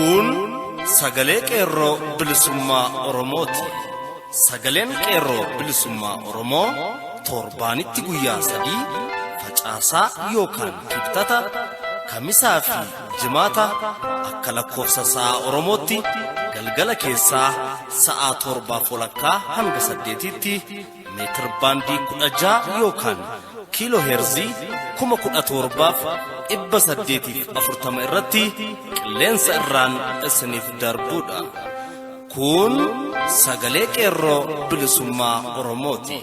Kun sagalee Qeerroo Bilisummaa Oromooti. Sagaleen Qeerroo Bilisummaa Oromoo torbaanitti guyyaa 3, facaasaa yookaan Kibxata, Kamisaa fi Jimaata, akka lakkoofsa sa'a Oromootti galgala keessaa sa'a 7:30 hanga 8tti meetir baandii 16 yookaan kiiloo heerzii 17,840 irratti qilleensa irraan isiniif darbuudha. Kun sagalee Qeerroo Bilisummaa Oromooti.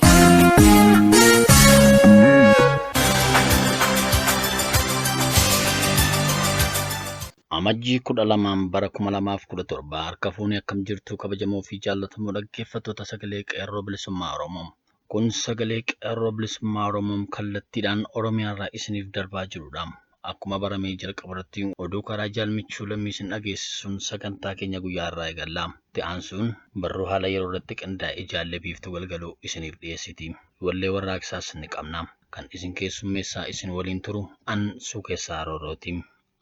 Amajjii 12 bara 2017. Harka fuunee, akkam jirtu kabajamoo fi jaallatamoo dhaggeeffattoota sagalee Qeerroo Bilisummaa Oromoo? Kun sagalee Qeerroo Bilisummaa Oromoo kallattiidhaan Oromiyaarraa isiniif darbaa jirudha. Akkuma baramee jalqaba irratti oduu karaa jaalmichuu lammii isin dhageessisuun sagantaa keenya guyyaa irraa eegalla. Itti aansuun barruu haala yeroo irratti qindaa'e jaallee Biiftuu Galgaluu isiniif dhiyeessiti. Wallee warraaqsaas ni qabna. Kan isin keessummeessaa isin waliin turu an Suukeessaa Roorooti.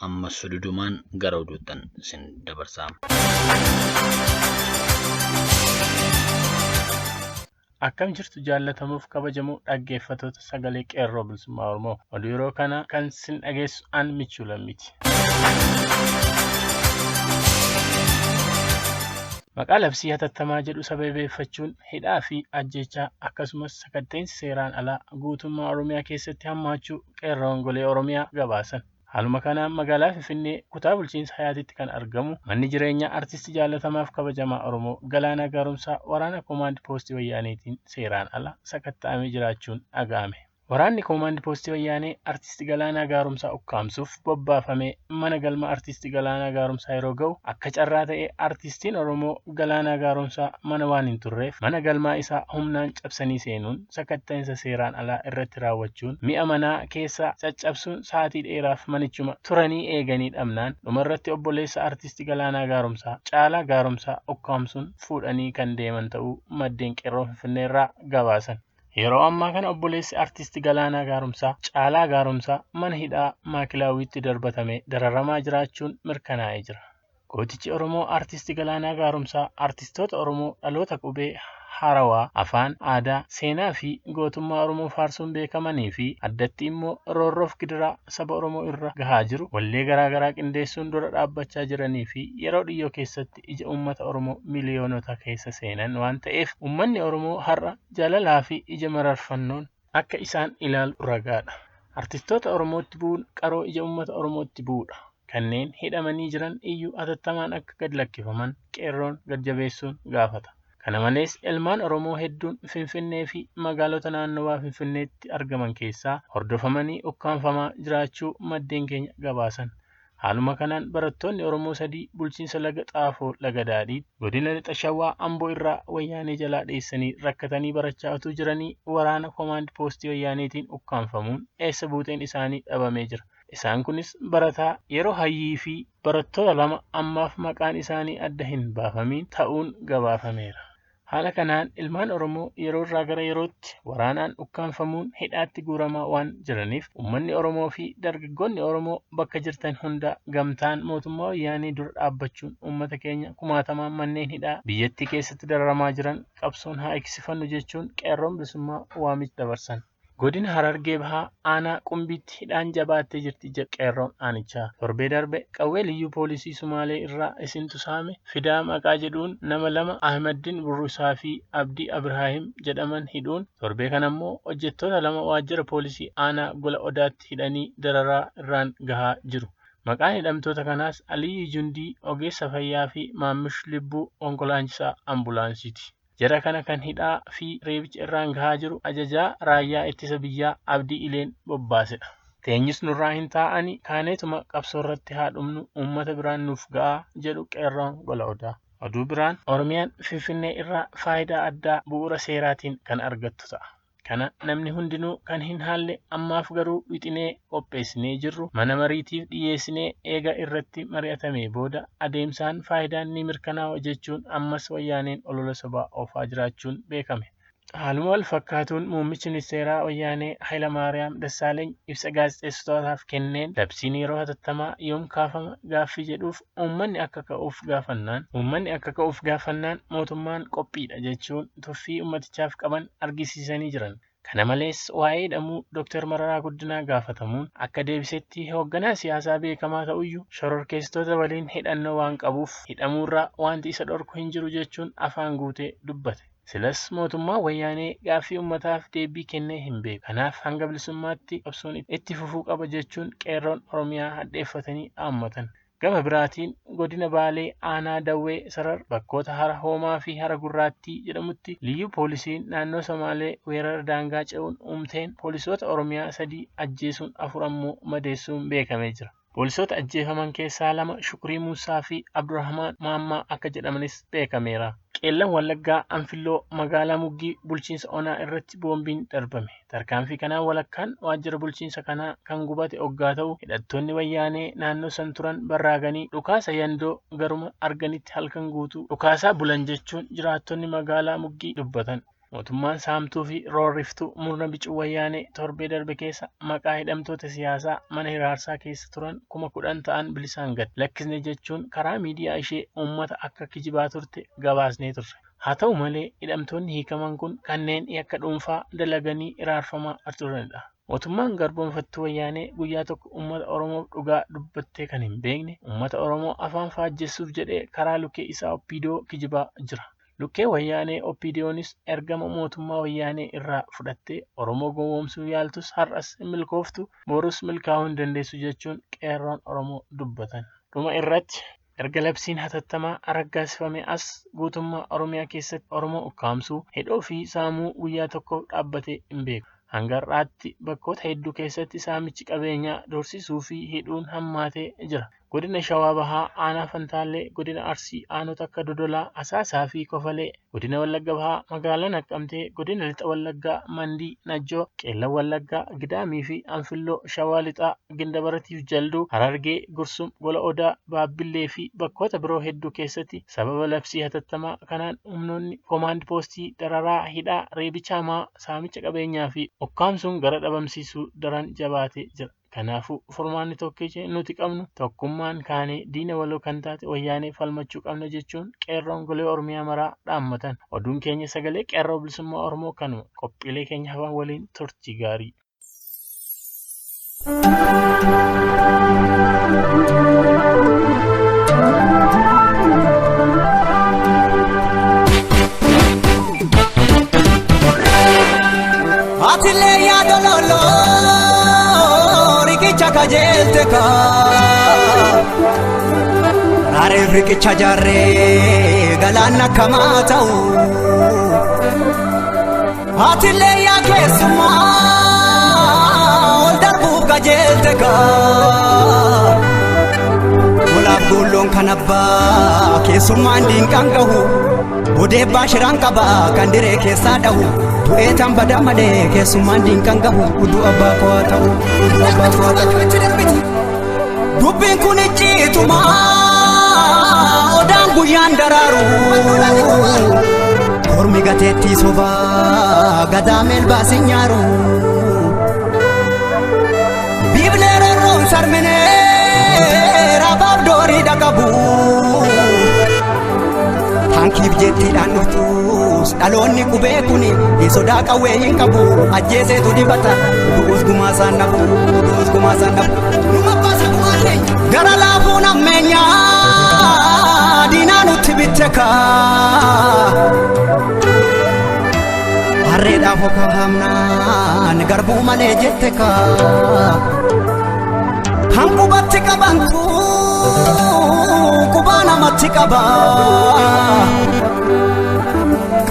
Amma sududumaan gara oduuttan isin dabarsa. Akkam jirtu jaallatamuuf kabajamoo dhaggeeffattoota sagalee Qeerroo Bilisummaa Oromoo? Oduu yeroo kana kan sin dhageessu an Michuu Lammiiti. Maqaa labsii hatattamaa jedhu sababeeffachuun hidhaa fi ajjeechaa akkasumas sakatta'insi seeraan alaa guutummaa Oromiyaa keessatti hammaachuu Qeerroon golee Oromiyaa gabaasan. Haaluma kanaan magaalaa Finfinnee kutaa bulchiinsa Hayaatitti kan argamu manni jireenyaa artistii jaallatamaaf kabajamaa Oromoo Galaanaa Gaaromsaa waraana koomaand poostii Wayyaaneetiin seeraan ala sakatta'amee jiraachuun dhaga'ame. Waraanni koomaand poostii Wayyaanee artisti Galaanaa Gaaromsaa ukkaamsuuf bobbaafamee mana galma artisti Galaanaa Gaaromsaa yeroo ga'u, akka carraa ta'ee artistiin Oromoo Galaanaa Gaaromsaa mana waan hin turreef, mana galmaa isaa humnaan cabsanii seenuun sakatta'insa seeraan alaa irratti raawwachuun mi'a manaa keessaa caccabsuun sa'aatii dheeraaf manichuma turanii eeganii dhabnaan, dhumarratti obboleessa artisti Galaanaa Gaaromsaa, Caalaa Gaaromsaa ukkaamsuun fuudhanii kan deeman ta'uu maddeen Qeerroo Finfinneerraa gabaasan. Yeroo ammaa kana obboleessi artisti Galaanaa Gaaromsaa, Caalaa Gaaromsaa, mana hidhaa Maakilaawiitti darbatamee dararamaa jiraachuun mirkanaa'ee jira. Gootichi Oromoo Artisti Galaanaa Gaaromsaa artistoota Oromoo dhaloota qubee haarawaa afaan, aadaa, seenaa fi gootummaa Oromoo faarsuun beekamanii fi addatti immoo roorroof gidiraa saba Oromoo irra gahaa jiru wallee garaa garaa qindeessuun dura dhaabbachaa jiranii fi yeroo dhiyyoo keessatti ija uummata Oromoo miliyoonota keessa seenan waan ta'eef, uummanni Oromoo har'a jaalalaa fi ija mararfannoon akka isaan ilaalu ragaadha. Artistoota Oromootti bu'uun qaroo ija uummata Oromootti bu'uudha. Kanneen hidhamanii jiran iyyuu hatattamaan akka gad lakkifaman Qeerroon gad jabeessuun gaafata. Kana malees ilmaan Oromoo hedduun Finfinnee fi magaalota naannowaa Finfinneetti argaman keessaa hordofamanii ukkaamfamaa jiraachuu maddeen keenya gabaasan. Haaluma kanaan barattoonni Oromoo 3 bulchiinsa Laga Xaafoo Laga Daadhiitti, godina Lixa Shawaa Amboo irraa Wayyaanee jalaa dheessanii rakkatanii barachaa utuu jiranii waraana koomaand poostii Wayyaaneetiin ukkaamfamuun eessa buuteen isaanii dhabamee jira. Isaan kunis barataa Yeroo Hayyii fi barattoota 2 ammaaf maqaan isaanii adda hin baafamiin ta'uun gabaafameera. Haala kanaan ilmaan Oromoo yeroo irraa gara yerootti waraanaan ukkaamfamuun hidhaatti guuramaa waan jiraniif, uummanni Oromoo fi dargaggoonni Oromoo bakka jirtan hundaa gamtaan mootummaa Wayyaanee dura dhaabbachuun uummata keenya kumaatamaan manneen hidhaa biyyattii keessatti dararamaa jiran qabsoon haa eegsifannu jechuun Qeerroon Bilisummaa waamicha dabarsan. Godina Harargee Bahaa aanaa Qumbiitti hidhaan jabaattee jirti jedha Qeerroon aanichaa. Torbee darbe qawwee liyyuu poolisii Sumaalee irraa isintu saame fidaa maqaa jedhuun nama 2, Ahmaddin Burrusaa fi Abdii Abrahaahim jedhaman hidhuun, torbee kanammoo hojjettoota 2 waajjira poolisii aanaa Gola Odaatti hidhanii dararaa irraan gahaa jiru. Maqaan hidhamtoota kanaas Aliyyii Jundii ogeessa fayyaa fi Maammish Libbuu konkolaachisaa ambulaansiiti. Jara kana kan hidhaa fi reebicha irraan gahaa jiru ajajaa raayyaa ittisa biyyaa Abdii Ileen bobbaasedha. Teenyus nurraa hin taa'ani, kaaneetuma qabsoorratti haa dhumnu, uummata biraan nuuf ga'aa jedhu Qeerroon Gola Odaa. Oduu biraan, Oromiyaan Finfinnee irraa faayidaa addaa bu'uura seeraatiin kan argattu ta'a. Kana namni hundinuu kan hin haalle, ammaaf garuu wixinee qopheessinee jirru mana mariitiif dhiyyeessinee eega irratti mari'atamee booda adeemsaan faayidaan ni mirkanaawa jechuun ammas Wayyaaneen olola sobaa oofaa jiraachuun beekame. Haaluma wal fakkaatuun muummichi ministeeraa Wayyaanee Hayilamaariyaam Dassaaleeny ibsa gaazexeessitootaaf kenneen labsiin yeroo hatattamaa yoom kaafama gaaffii jedhuuf uummanni akka ka'uuf gaafannaan mootummaan qophiidha jechuun tuffii uummatichaaf qaban argisiisanii jiran. Kana malees, waa'ee hidhamuu Dr. Mararaa Guddinaa gaafatamuun akka deebisetti, hoogganaa siyaasaa beekamaa ta'uyyuu shororkeessitoota waliin hidhannoo waan qabuuf hidhamuurraa wanti isa dhorku hin jiru jechuun afaan guutee dubbate. Silas mootummaan Wayyaanee gaaffii uummataaf deebii kennee hin beeku. Kanaaf hanga bilisummaatti qabsoon itti fufuu qaba jechuun qeerroon Oromiyaa hadheeffatanii dhaammatan. Gama biraatiin, godina Baalee aanaa Dawwee Sarar bakkoota Hara Hoomaa fi Hara Gurraattii jedhamutti liyyuu poolisiin naannoo Somaalee weerara daangaa ce'uun uumteen poolisoota Oromiyaa sadii ajjeesuun, afur ammoo madeessuun beekamee jira. Poolisoota ajjeefaman keessaa lama Shukrii Muusaa fi Abdurrahmaan Maammaa akka jedhamanis beekameera. Qeellan Wallaggaa, Anfilloo, magaalaa Muggii bulchiinsa onaa irratti boombiin darbame. Tarkaanfii kanaan walakkaan waajjira bulchiinsa kanaa kan gubate oggaa ta'u, hidhattoonni Wayyaanee naannoo san turan barraaganii dhukaasa yandoo garuma arganitti halkan guutuu dhukaasaa bulan jechuun jiraattonni magaalaa Muggii dubbatan. Mootummaan saamtuu fi roorriftuu murna bicuu Wayyaanee torbee darbe keessa maqaa hidhamtoota siyaasaa mana hiraarsaa keessa turan 10,000 ta'an bilisaan gad lakkisne jechuun karaa miidiyaa ishee uummata akka kijibaa turte gabaasnee turre. Haa ta'u malee, hidhamtoonni hiikaman kun kanneen yakka dhuunfaa dalaganii hiraarfamaa turanidha. Mootummaan garboomfattuu Wayyaanee guyyaa tokko uummata Oromoof dhugaa dubbattee kan hin beekne, uummata Oromoo afaan faajjessuuf jedhee karaa lukkee isaa OPDO kijibaa jira. Lukkee Wayyaanee OPDOnis ergama mootummaa Wayyaanee irraa fudhattee Oromoo gowwoomsuu yaaltus har'as hin milkooftu, borus milkaa'uu hin dandeessu jechuun qeerroon Oromoo dubbatan. Dhuma irratti, erga labsiin hatattamaa raggaasifame as guutummaa Oromiyaa keessatti Oromoo ukkaamsuu, hidhuu fi saamuu guyyaa tokkoof dhaabbatee hin beeku. Hanga har'aatti bakkoota hedduu keessatti saamichi qabeenyaa, doorsisuu fi hidhuun hammaatee jira. Godina Shawaa Bahaa aanaa Fantaallee, godina Arsii aanota akka Dodolaa, Asaasaa fi Kofalee, godina Wallagga Bahaa magaalaa Naqqamtee, godina Lixa Wallaggaa Mandii, Najjoo, Qeellan Wallaggaa, Gidaamii fi Anfilloo, Shawaa Lixaa Gindabaratiif Jalduu, Harargee, Gursum, Gola Odaa, Baabbillee fi bakkoota biroo hedduu keessatti sababa labsii hatattamaa kanaan humnoonni koomaand poostii dararaa, hidhaa, reebicha hamaa, saamicha qabeenyaa fi ukkaamsuun gara dhabamsiisuu daran jabaatee jira. Kanaafuu furmaanni tokkichi nuti qabnu tokkummaan kaanee diina waloo kan taate Wayyaanee falmachuu qabna jechuun qeerroon golee Oromiyaa maraa dhaammatan. Oduun keenya sagalee qeerroo bilisummaa Oromoo kanuma. Qophiilee keenya hafan waliin turtii gaarii. Atilee yaada loloo riqicha kajeelte kaa, raareef riqicha jaarree galaanna akkamaa ta'u. Atilee yaa keessummaa ol darbuuf kajeelte kaa, Tolaaf goolloon kan abbaa keessummaan diinqaan gahu, odeebbaa shiraan qaba kan diree keessaa dhahu, du'ee tan bada malee keessummaan diinqaan gahu. Udduu abbaa koo haa ta'u, udduu abbaa koo haa ta'u. Dubbiin kun icciituma odaan guyyaan daraaru, kormi gateettii sobaa gadaa meelbaasin nyaaru. Biiblee rorroon sarminee raabaaf doorii dhaqabu. Taankiif jettiidhaan dhuftus dhaloonni qubee kuni sodaa qawwee hin qabu, ajjeeseetu dibata, du'us gumaasaan nafu, du'us gumaasaan nafu. Numa baasa gumaa keenya. Gara laafuun ammeenyaa diinaa nutti bitte kaa. Harreedhaaf hoka hamnaan garbuu malee jette kaa. Kan qubatti qabantu qubaa namatti qaba.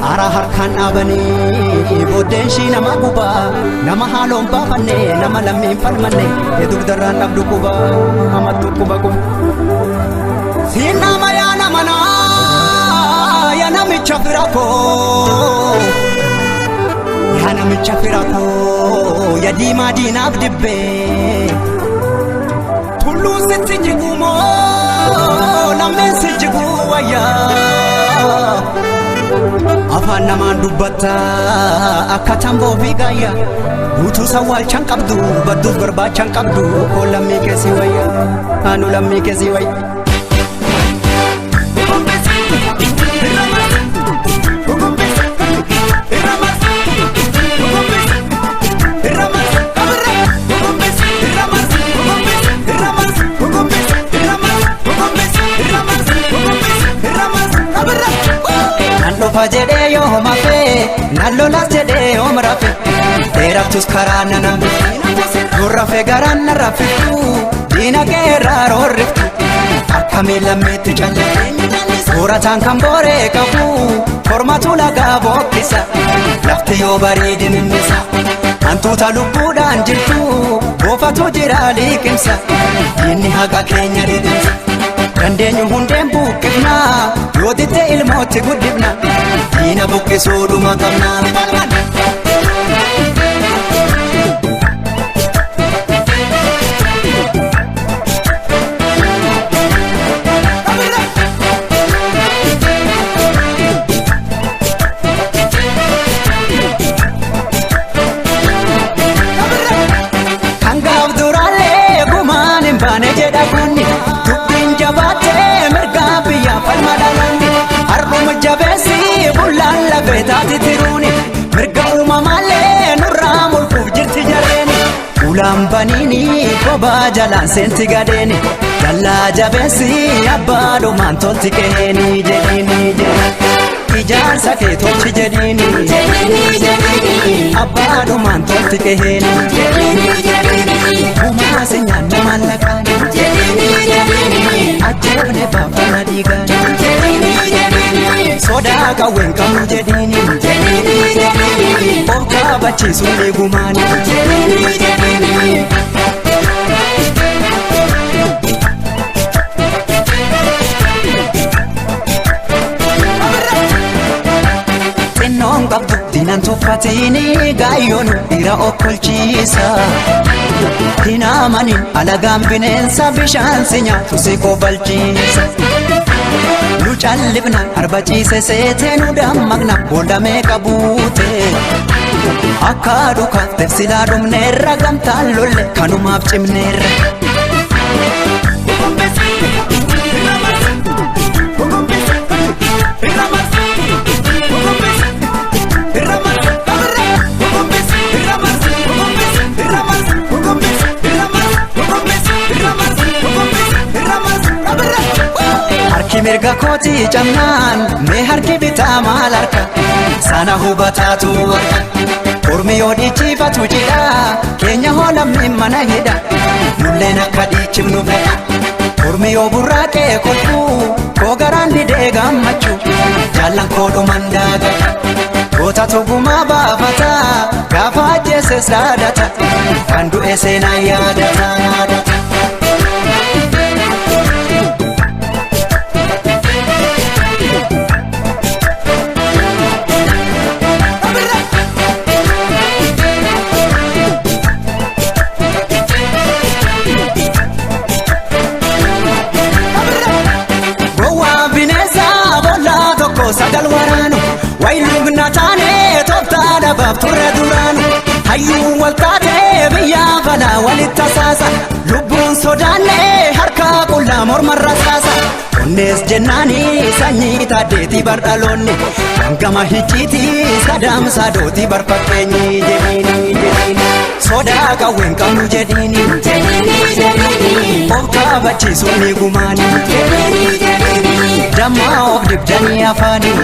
Qara harkaan dhaabanii booddeen ishii nama guba, nama haaloon baafanne, nama lammiin falmanne, dugdarraan dhabdu quba hamattu quba quba. Siin nama yaa nama naa, yaa namicha fira koo. Yaa namicha fira koo, yaa diimaa diinaaf dibbee. Tulluun sitti jiguu moo lammeen si jiguu wayyaa? Afaan namaan dubbatta akka tamboo fi gaayya guutuu sawwaalchan qabdu badduuf barbaachan qabdu koo lammii keessi wayya anu lammii keessi wayya. Nan dhufa jedhee yoo homafe, nan lolas jedhee yoom rafe, dheeraftus karaa nan hambiftu, gurrafe garaan nan raffiftu, diina kee irraa roorriftu, akkamiin lammiitti calliftu, soorataan kan booree qabu, kormatu lagaa bookkisa, lafti yoo bareedin innisa, hantuuta lubbuudhaan jirtu, boofatu jira liqimsa, diinni haqa keenya liqimsa. Dandeenyu hundeen buqqifna, yoo ditte ilmootti guddifna, diina buqqisuu dhuma qabna. Kan gaaf duraallee gumaan hin baane jedha kunni, dubbiin jabaatee mirgaa biyyaa falma dhaloonni, har'uma jabeessi bullaan lafee taati tiruuni, mirga uumamaallee nurraa mulquuf jirti jareeni. Ulaan baniini kophaa jalaan seenti gadeeni, dallaa jabeessi abbaa dhumaan tolti qeeni jedhiini jedhi. Ijaarsa kee tolchi jedhiini abbaa dhumaan tolti qeeni gumaa si nyaanna maallaqaani ajjeefne baafana dhiigaani sodaa qawween qabnu jedhiini of kaabachiisuun eegumaani. Xinnoon qabdu diinan tuffatini gaayyoon dhiira okkolchiisa. Hinaamani alagaan bineensa bishaan si nyaatu si kobalchiisa. Nu callifna arba ciise seetee nu dammaqna boolla meeqa buute. Akka dhukaaf silaa dhumneerra gamtaan lolle kanumaaf cimneerra. Harki mirga kootii cabnaan mee harki bitaa maal harka sana hubataatu harka Ormi yoo dhiichifatu jidha keenya hoo lammiin mana hidha nulleen akka dhiichifnu fedha Ormi yoo burraaqee kolfu koo garaan didee gammachuu jaallan koo dhuman daagata gootatu gumaa baafata gaafa ajjeeses dhaadata kan du'e seenaan yaadata. Gowwaa bineensa boollaa tokko sagal waraanu wayiluugna taane tooftaa dhabaaf turre duraanu hayyuu wal taate biyyaa falaa walitti tasaasa lubbuun sodaanne harka qullaa mormarra saasa onnees jennaani sanyii taaddeetii bardhaloonni hangama hicciitii sadaamsaa dootii barfakkeenyi jedhiini jedhiini sodaa qawween qabnu jedhiini of kaabachiisuun ni gumaani dammaa of dibdanii afaanii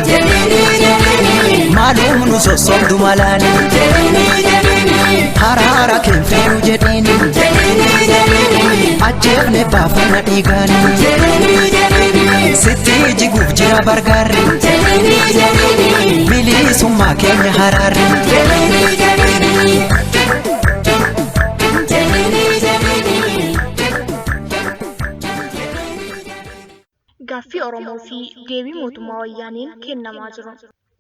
maalum nu sossobdu malaani haraara keenfeeru jedhiini ajjeefne baafana dhiigaani sitti jiguuf jira bargaarri bilisummaa keenya haraarri. Gaaffii Oromoo fi deebii mootummaa wayyaaneen kennamaa jiru.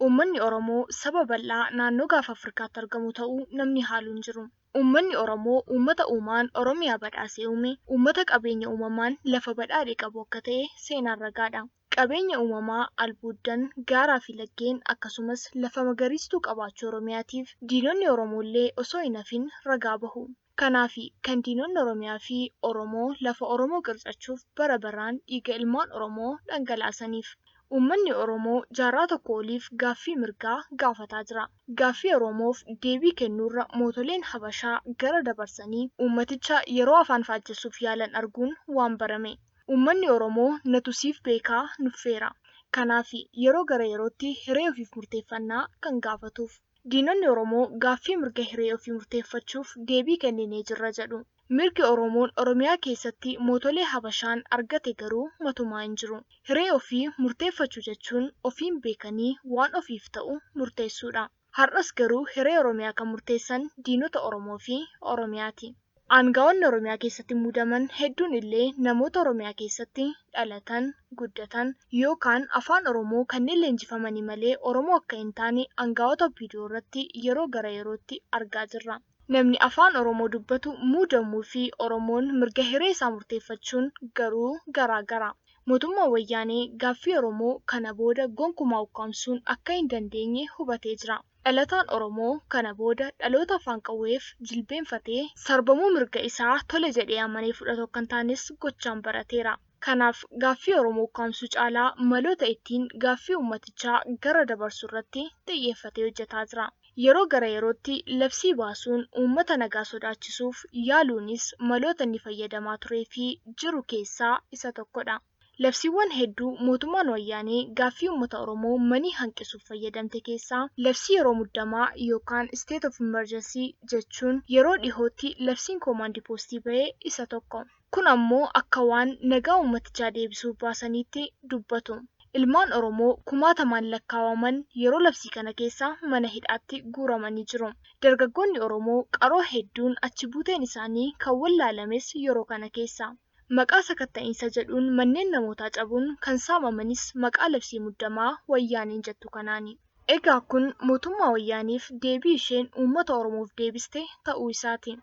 Uummanni Oromoo saba bal'aa naannoo gaafa Afrikaatti argamu ta'uu namni haalu hin jiru. Uummanni Oromoo uummata uumaan Oromiyaa badhaasee uume, uummata qabeenya uumamaan lafa badhaadhe qabu akka ta'e seenaan ragaadha. Qabeenya uumamaa albuuddan, gaaraa fi laggeen akkasumas lafa magariistuu qabaachuu Oromiyaatiif diinonni Oromoollee osoo hin hafin ragaa bahu. Kanaaf kan diinonni Oromiyaa fi Oromoo lafa Oromoo qircachuuf bara baraan dhiiga ilmaan Oromoo dhangalaasaniif. Uummanni Oromoo jaarraa tokko oliif gaaffii mirgaa gaafataa jira. Gaaffii Oromoof deebii kennuurra mootoleen Habashaa gara dabarsanii uummaticha yeroo afaan faajjessuuf yaalan arguun waan barame. Uummanni Oromoo natu siif beekaa nuffeera. Kanaaf yeroo gara yerootti hiree ofiif murteeffannaa kan gaafatuuf. Diinonni Oromoo gaaffii mirga hiree ofii murteeffachuuf deebii kenninee jirra jedhu. Mirgi Oromoon Oromiyaa keessatti mootolee Habashaan argate garuu matumaa hin jiru. Hiree ofii murteeffachuu jechuun ofiin beekanii waan ofiif ta'u murteessuudha. Har'as garuu hiree Oromiyaa kan murteessan diinota Oromoo fi Oromiyaati. Aangaa'onni Oromiyaa keessatti muudaman hedduun illee namoota Oromiyaa keessatti dhalatan, guddatan yookaan afaan Oromoo kanneen leenjifamanii malee Oromoo akka hin taane aangaa'ota viidiyoo irratti yeroo gara yerootti argaa jirra. Namni afaan Oromoo dubbatu muudamuu fi Oromoon mirga hiree isaa murteeffachuun garuu garaagara. Mootummaan Wayyaanee gaaffii Oromoo kana booda gonkumaa ukkaamsuun akka hin dandeenye hubatee jira. Dhalataan Oromoo kana booda dhaloota afaan qawweef jilbeenfatee sarbamuu mirga isaa tole jedhee amanee fudhatu akka hin taanes gochaan barateera. Kanaaf gaaffii Oromoo ukkaamsuu caalaa maloota ittiin gaaffii uummatichaa gara dabarsu irratti xiyyeeffatee hojjetaa jira. Yeroo gara yerootti labsii baasuun uummata nagaa sodaachisuuf yaaluunis maloota inni fayyadamaa turee fi jiru keessaa isa tokkodha. Labsiiwwan hedduu mootummaan Wayyaanee gaaffii uummata Oromoo manii hanqisuuf fayyadamte keessaa labsii yeroo muddamaa yookaan state of emergency jechuun yeroo dhihootti labsiin koomaandii poostii bahee isa tokko. Kun ammoo akka waan nagaa uummatichaa deebisuuf baasaniitti dubbatu. Ilmaan Oromoo kumaatamaan lakkaawaman yeroo labsii kana keessa mana hidhaatti guuramanii jiru. Dargaggoonni Oromoo qaroo hedduun achi buuteen isaanii kan wallaalames yeroo kana keessa. Maqaa sakatta'iinsa jedhuun manneen namootaa cabuun kan saamamanis maqaa labsii muddamaa Wayyaaneen jettu kanaani. Egaa kun mootummaa Wayyaaniif deebii isheen uummata Oromoof deebiste ta'uu isaati.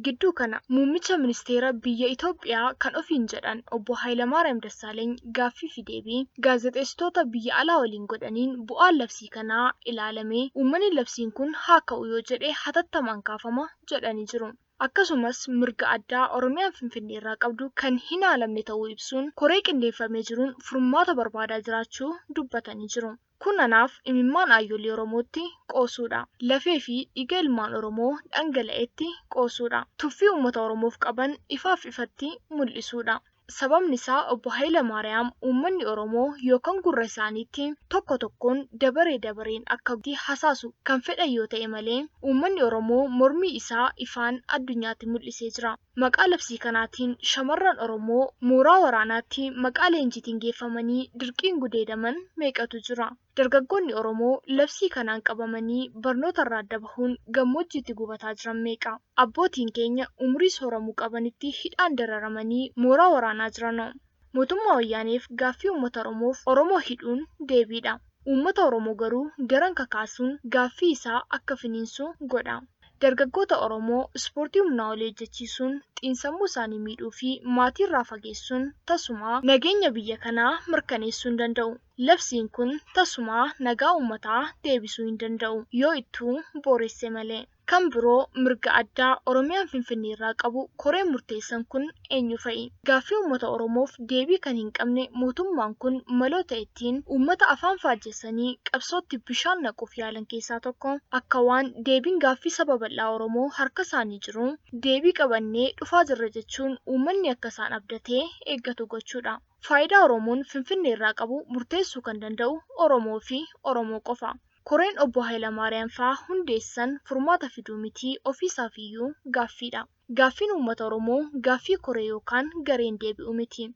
Gidduu kana muummicha ministeera biyya Itoophiyaa kan ofiin jedhan obbo Hayilamaariyaam Dassaaleeny gaaffii fi deebii gaazexeessitoota biyya alaa waliin godhaniin bu'aan labsii kanaa ilaalamee uummanni labsiin kun haa ka'u yoo jedhe hatattamaan kaafama jedhanii jiru. Akkasumas mirga addaa Oromiyaan Finfinnee irraa qabdu kan hin haalamne ta'uu ibsuun koree qindeeffamee jiruun furmaata barbaadaa jiraachuu dubbatanii jiru. Kun anaaf imimmaan aayyolee Oromootti qoosuudha. Lafee fi dhiiga ilmaan Oromoo dhangala'etti qoosuudha. Tuffii uummata Oromoof qaban ifaaf ifatti mul'isuudha. Sababni isaa obbo Hayilamaariyaam uummanni Oromoo yookaan gurra isaaniitti tokko tokkoon dabaree dabareen akka hasaasu kan fedhan yoo ta'e malee uummanni Oromoo mormii isaa ifaan addunyaatti mul'isee jira. Maqaa labsii kanaatiin shamarran Oromoo mooraa waraanaatti maqaa leenjiitiin geeffamanii dirqiin gudeedaman meeqatu jira. Dargaggoonni Oromoo labsii kanaan qabamanii barnoota irraa adda bahuun gammoojjiitti gubataa jiran meeqa? Abbootiin keenya umurii sooramuu qabanitti hidhaan dararamanii mooraa waraanaa jiran. Mootummaa Wayyaaneef gaaffii uummata Oromoof Oromoo hidhuun deebiidha. Uummata Oromoo garuu daran kakaasuun gaaffii isaa akka finiinsu godha. Dargaggoota Oromoo ispoortii humnaa olii hojjechiisuun xiinsammuu isaanii miidhuu fi maatii irraa fageessuun tasumaa nageenya biyya kanaa mirkaneessuu hin danda'u. Labsiin kun tasumaa nagaa uummataa deebisuu hin danda'u yoo ittuu booresse malee. Kan biroo mirga addaa Oromiyaan Finfinnee irraa qabu koreen murteessan kun eenyu fa'i? Gaaffii uummata Oromoof deebii kan hin qabne mootummaan kun maloota ittiin uummata afaan faajjessanii qabsootti bishaan naquuf yaalan keessaa tokko akka waan deebiin gaaffii saba bal'aa Oromoo harka isaanii jiru deebii qabannee dhufaa jirra jechuun uummanni akka isaan abdatee eeggatu gochuudha. Faayidaa Oromoon Finfinnee irraa qabu murteessuu kan danda'u Oromoo fi Oromoo qofa. Koreen obbo Hayilamaariyaam fa'aa hundeessan furmaata fiduu mitii ofiisaaf iyyuu gaaffiidha. Gaaffiin uummata Oromoo gaaffii koree yookaan gareen deebi'u miti.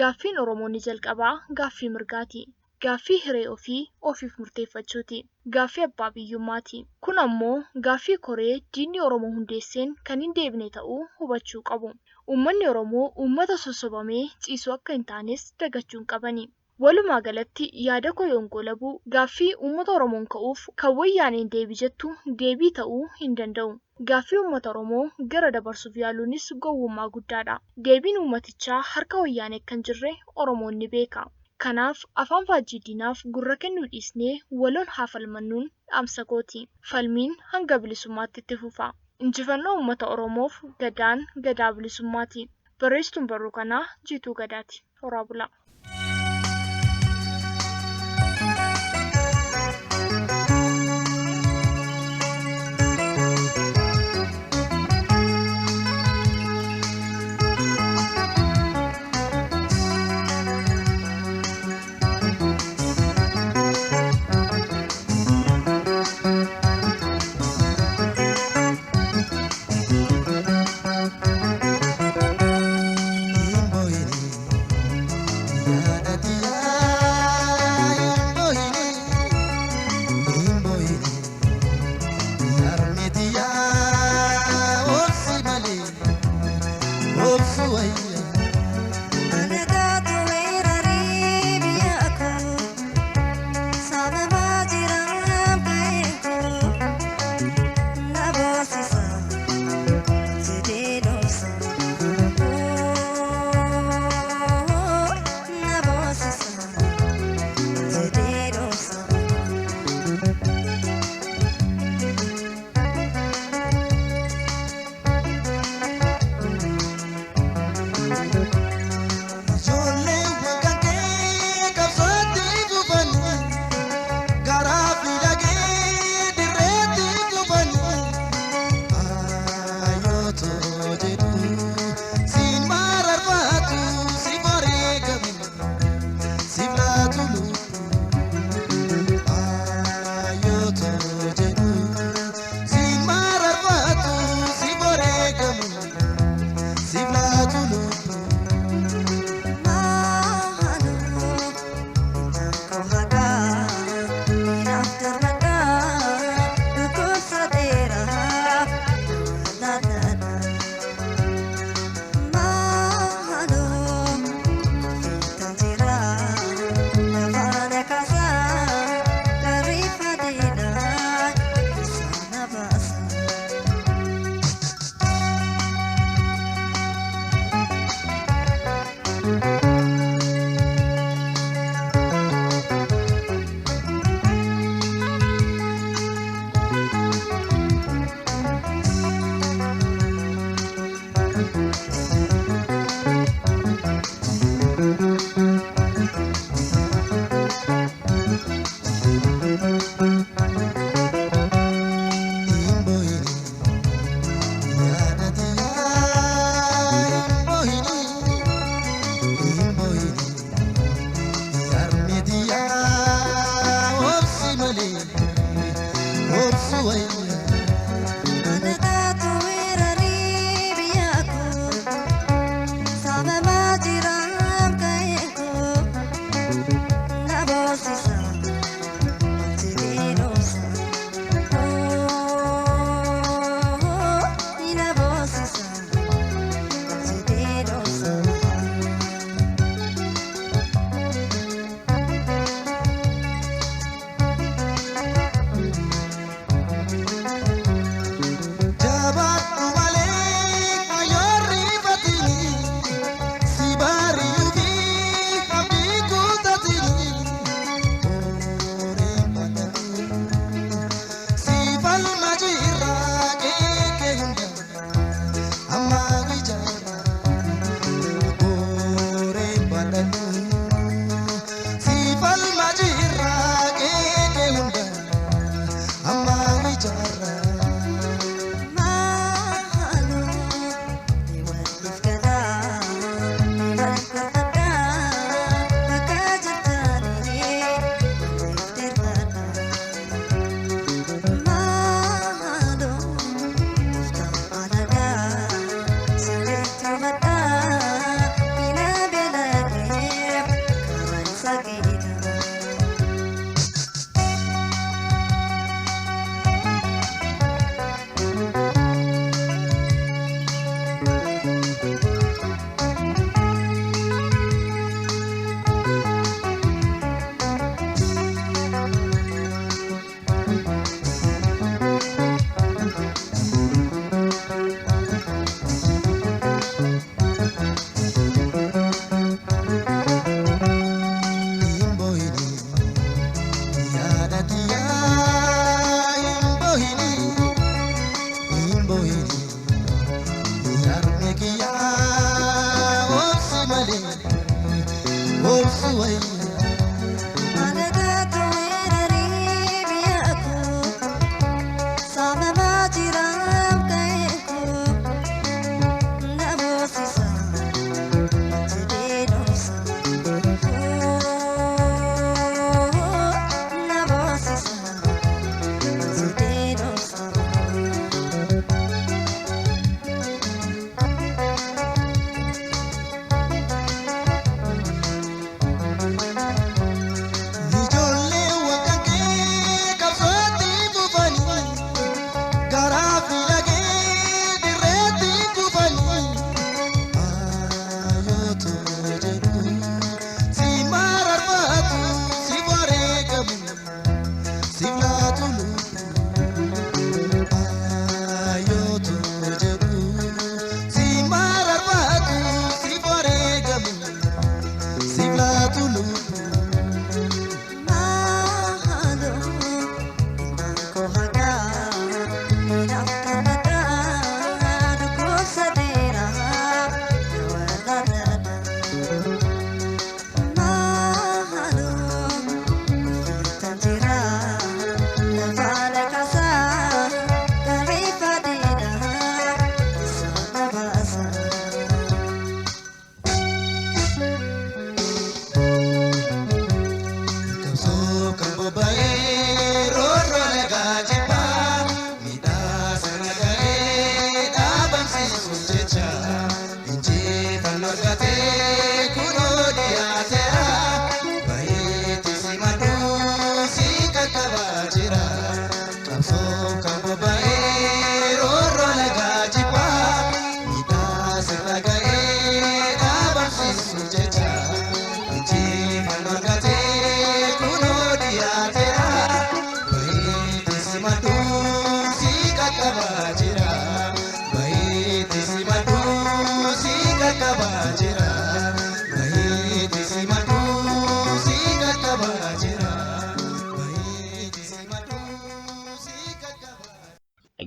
Gaaffiin Oromoo ni jalqabaa gaaffii mirgaati. Gaaffii hiree ofii ofiif murteeffachuuti. Gaaffii abbaa biyyummaati. Kun ammoo gaaffii koree diinni Oromoo hundeesseen kan hin deebine ta'uu hubachuu qabu. Uummanni Oromoo uummata sossobamee ciisuu akka hin taanes dagachuu hin qabani. Walumaa galatti yaada koo yoon goolabu gaaffii uummata Oromoon ka'uuf kan Wayyaaneen deebii jettu deebii ta'uu hin danda'u. Gaaffii uummata Oromoo gara dabarsuuf yaaluunis gowwummaa guddaadha. Deebiin uummatichaa harka Wayyaanee kan jirre Oromoon ni beeka. Kanaaf afaan faajjii diinaaf gurra kennuu dhiisnee waloon haa falmannuun dhaamsa kooti. Falmiin hanga bilisummaatti itti fufa. Injifannoo uummata Oromoof Gadaan gadaa bilisummaati. Barreessituun barruu kanaa Jiituu Gadaati. Horaa bulaa.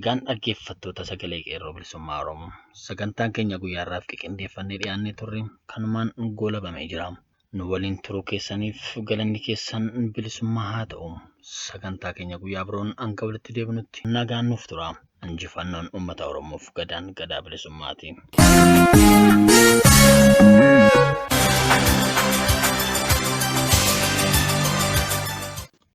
Egaan dhaggeeffattoota sagalee qeerroo bilisummaa Oromoo sagantaan keenya guyyaa har'aaf qindeeffannee dhiyaannee turre kanumaan goolabamee jira. Nu waliin turuu keessaniif galanni keessan bilisummaa haa ta'u. Sagantaa keenya guyyaa biroon hanga walitti deebinutti nagaan nuuf tura. Injifannoon uummata Oromoof gadaan gadaa bilisummaati.